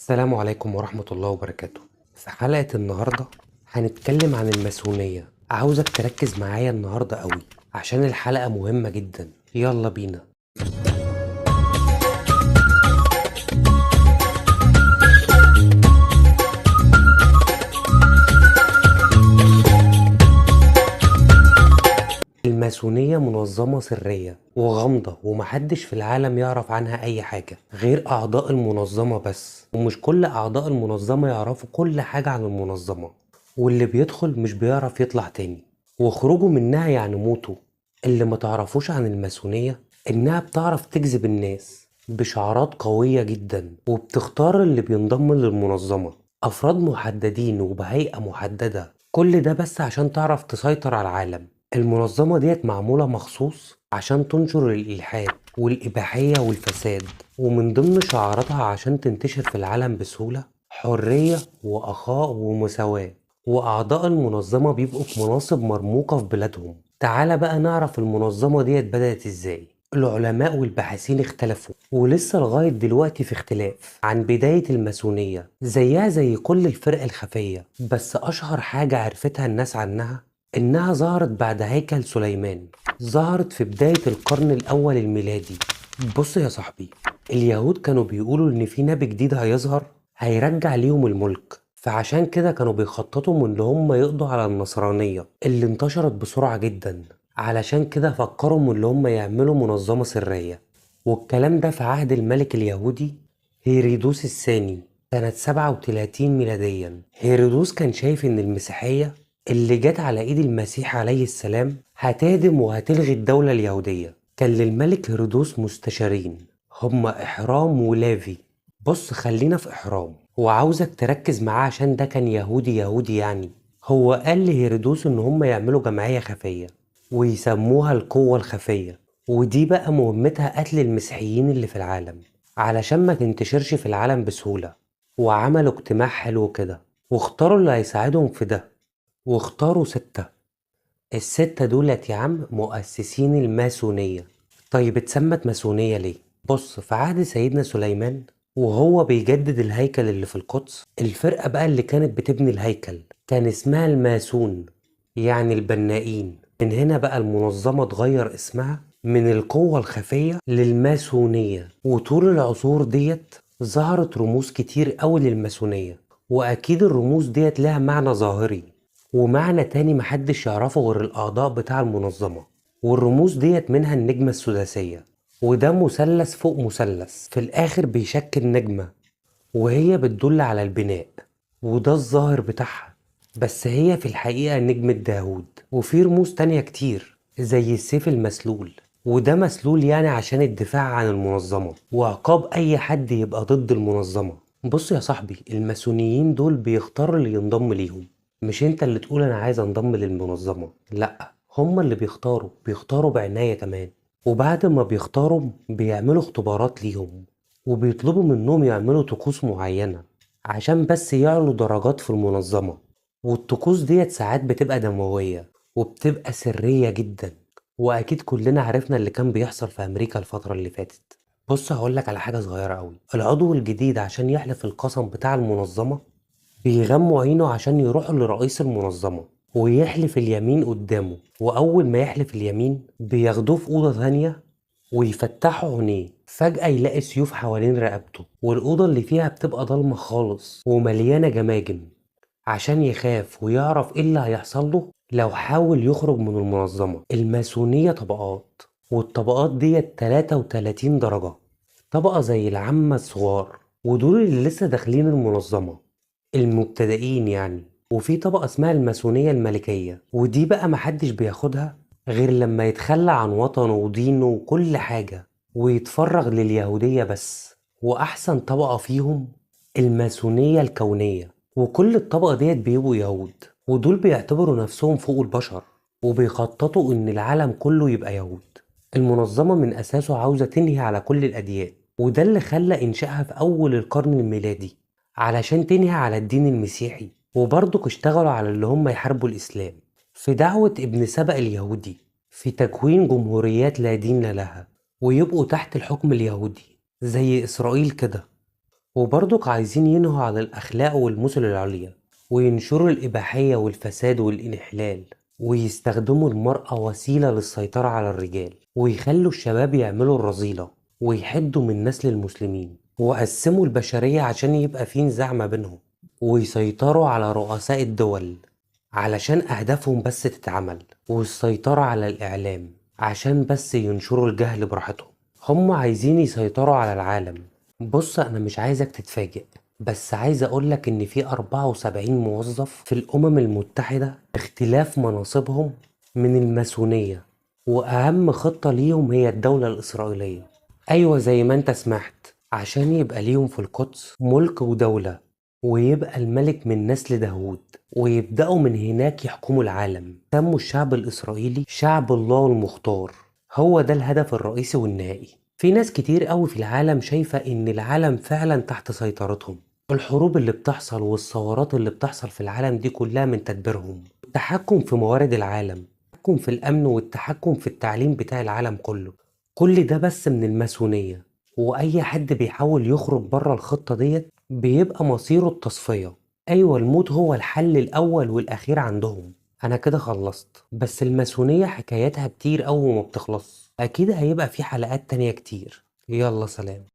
السلام عليكم ورحمة الله وبركاته. في حلقة النهاردة هنتكلم عن الماسونية. عاوزك تركز معايا النهاردة قوي عشان الحلقة مهمة جدا. يلا بينا. الماسونية منظمة سرية وغامضة ومحدش في العالم يعرف عنها أي حاجة غير أعضاء المنظمة بس، ومش كل أعضاء المنظمة يعرفوا كل حاجة عن المنظمة، واللي بيدخل مش بيعرف يطلع تاني، وخروجه منها يعني موته. اللي ما تعرفوش عن الماسونية إنها بتعرف تجذب الناس بشعارات قوية جدا، وبتختار اللي بينضم للمنظمة أفراد محددين وبهيئة محددة، كل ده بس عشان تعرف تسيطر على العالم. المنظمة ديت معمولة مخصوص عشان تنشر الإلحاد والإباحية والفساد، ومن ضمن شعاراتها عشان تنتشر في العالم بسهولة حرية وأخاء ومساواة، وأعضاء المنظمة بيبقوا في مناصب مرموقة في بلادهم. تعال بقى نعرف المنظمة ديت بدأت إزاي. العلماء والباحثين اختلفوا ولسه لغاية دلوقتي في اختلاف عن بداية الماسونية، زيها زي كل الفرق الخفية، بس أشهر حاجة عرفتها الناس عنها إنها ظهرت بعد هيكل سليمان، ظهرت في بداية القرن الأول الميلادي. بص يا صاحبي، اليهود كانوا بيقولوا إن في نبي جديد هيظهر هيرجع ليهم الملك، فعشان كده كانوا بيخططوا من اللي هم يقضوا على النصرانية اللي انتشرت بسرعة جدا، علشان كده فكروا من اللي هم يعملوا منظمة سرية. والكلام ده في عهد الملك اليهودي هيرودوس الثاني سنة 37 ميلاديا. هيرودوس كان شايف إن المسيحية اللي جت على ايد المسيح عليه السلام هتهدم وهتلغي الدولة اليهودية. كان للملك هيرودوس مستشارين هما إحرام ولافي. بص خلينا في إحرام، وعاوزك تركز معاه عشان ده كان يهودي يهودي يعني. هو قال لهيرودوس ان هما يعملوا جمعية خفية ويسموها القوة الخفية، ودي بقى مهمتها قتل المسيحيين اللي في العالم علشان ما تنتشرش في العالم بسهولة. وعملوا اجتماع حلو كده واختاروا اللي هيساعدهم في ده، واختاروا 6. ال6 دولت يا عم مؤسسين الماسونية. طيب اتسمت ماسونية ليه؟ بص، في عهد سيدنا سليمان وهو بيجدد الهيكل اللي في القدس، الفرقة بقى اللي كانت بتبني الهيكل كان اسمها الماسون، يعني البنائين. من هنا بقى المنظمة اتغير اسمها من القوة الخفية للماسونية. وطول العصور ديت ظهرت رموز كتير قوي للماسونية، وأكيد الرموز ديت لها معنى ظاهري ومعنى تاني محدش يعرفه غير الأعضاء بتاع المنظمة. والرموز ديت منها النجمة السداسية، وده مثلث فوق مثلث في الآخر بيشكل نجمة، وهي بتدل على البناء وده الظاهر بتاعها، بس هي في الحقيقة نجمة داوود. وفي رموز تانية كتير زي السيف المسلول، وده مسلول يعني عشان الدفاع عن المنظمة وعقاب أي حد يبقى ضد المنظمة. بص يا صاحبي، الماسونيين دول بيختاروا اللي ينضم ليهم، مش انت اللي تقول انا عايز انضم للمنظمة، لا هما اللي بيختاروا بعناية كمان. وبعد ما بيختاروا بيعملوا اختبارات ليهم، وبيطلبوا منهم يعملوا طقوس معينة عشان بس يعلوا درجات في المنظمة. والطقوس ديت ساعات بتبقى دموية وبتبقى سرية جدا، واكيد كلنا عرفنا اللي كان بيحصل في امريكا الفترة اللي فاتت. بص هقولك على حاجة صغيرة قوي، العضو الجديد عشان يحلف القسم بتاع المنظمة بيغموا عينه عشان يروحوا لرئيس المنظمة ويحلف اليمين قدامه، وأول ما يحلف اليمين بياخدوه في أوضة ثانية ويفتحوا عينيه، فجأة يلاقي سيوف حوالين رقبته، والأوضة اللي فيها بتبقى ضلمة خالص ومليانة جماجم، عشان يخاف ويعرف إيه اللي هيحصل له لو حاول يخرج من المنظمة. الماسونية طبقات، والطبقات ديت 33 درجة. طبقة زي العامة الصغار، ودول اللي لسه داخلين المنظمة المبتدئين يعني. وفي طبقة اسمها الماسونية الملكية، ودي بقى محدش بياخدها غير لما يتخلى عن وطنه ودينه وكل حاجة ويتفرغ لليهودية بس. وأحسن طبقة فيهم الماسونية الكونية، وكل الطبقة ديت بيبقوا يهود، ودول بيعتبروا نفسهم فوق البشر وبيخططوا إن العالم كله يبقى يهود. المنظمة من أساسه عاوزة تنهي على كل الأديان، وده اللي خلى إنشائها في أول القرن الميلادي علشان تنهي على الدين المسيحي. وبرضك اشتغلوا على اللي هم يحاربوا الإسلام في دعوة ابن سبأ اليهودي في تكوين جمهوريات لا دين لها ويبقوا تحت الحكم اليهودي زي إسرائيل كده. وبرضك عايزين ينهوا على الأخلاق والمثل العليا، وينشروا الإباحية والفساد والانحلال، ويستخدموا المرأة وسيلة للسيطرة على الرجال، ويخلوا الشباب يعملوا الرذيلة، ويحدوا من نسل المسلمين، وقسموا البشرية عشان يبقى في نزاع ما بينهم، ويسيطروا على رؤساء الدول علشان أهدافهم بس تتعمل، والسيطرة على الإعلام عشان بس ينشروا الجهل براحتهم. هم عايزين يسيطروا على العالم. بص، أنا مش عايزك تتفاجئ، بس عايز أقولك إن في 74 موظف في الأمم المتحدة باختلاف مناصبهم من الماسونية، وأهم خطة ليهم هي الدولة الإسرائيلية. أيوة زي ما أنت سمعت، عشان يبقى ليهم في القدس ملك ودولة، ويبقى الملك من نسل داوود، ويبدأوا من هناك يحكموا العالم. سموا الشعب الإسرائيلي شعب الله المختار. هو ده الهدف الرئيسي والنهائي. في ناس كتير قوي في العالم شايفة إن العالم فعلا تحت سيطرتهم. الحروب اللي بتحصل والثورات اللي بتحصل في العالم دي كلها من تدبيرهم. التحكم في موارد العالم، التحكم في الأمن، والتحكم في التعليم بتاع العالم كله، كل ده بس من الماسونية. وأي حد بيحاول يخرج بره الخطة ديت بيبقى مصيره التصفية. أيوة، الموت هو الحل الأول والأخير عندهم. أنا كده خلصت، بس الماسونية حكاياتها كتير أوي وما بتخلص. أكيد هيبقى في حلقات تانية كتير. يلا سلام.